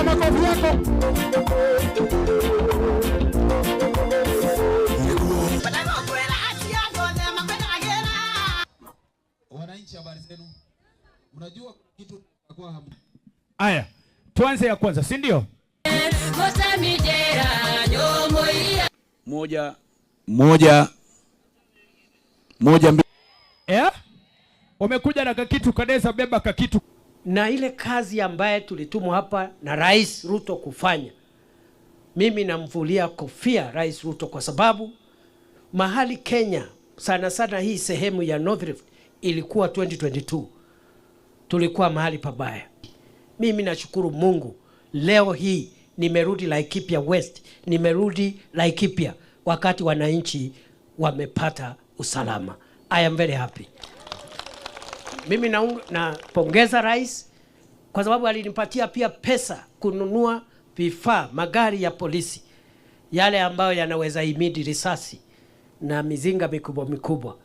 Leta makofi yako. Wananchi, habari zenu? Unajua kitu kwa Aya, tuanze ya kwanza, si ndio? Moja moja moja mbili. Yeah? Umekuja na kakitu kanaweza beba kakitu. Na ile kazi ambaye tulitumwa hapa na Rais Ruto kufanya, mimi namvulia kofia Rais Ruto kwa sababu mahali Kenya sana sana hii sehemu ya North Rift ilikuwa 2022 tulikuwa mahali pabaya. Mimi nashukuru Mungu leo hii nimerudi Laikipia West, nimerudi Laikipia wakati wananchi wamepata usalama. I am very happy. Mimi napongeza rais kwa sababu alinipatia pia pesa kununua vifaa, magari ya polisi yale ambayo yanaweza imidi risasi na mizinga mikubwa mikubwa.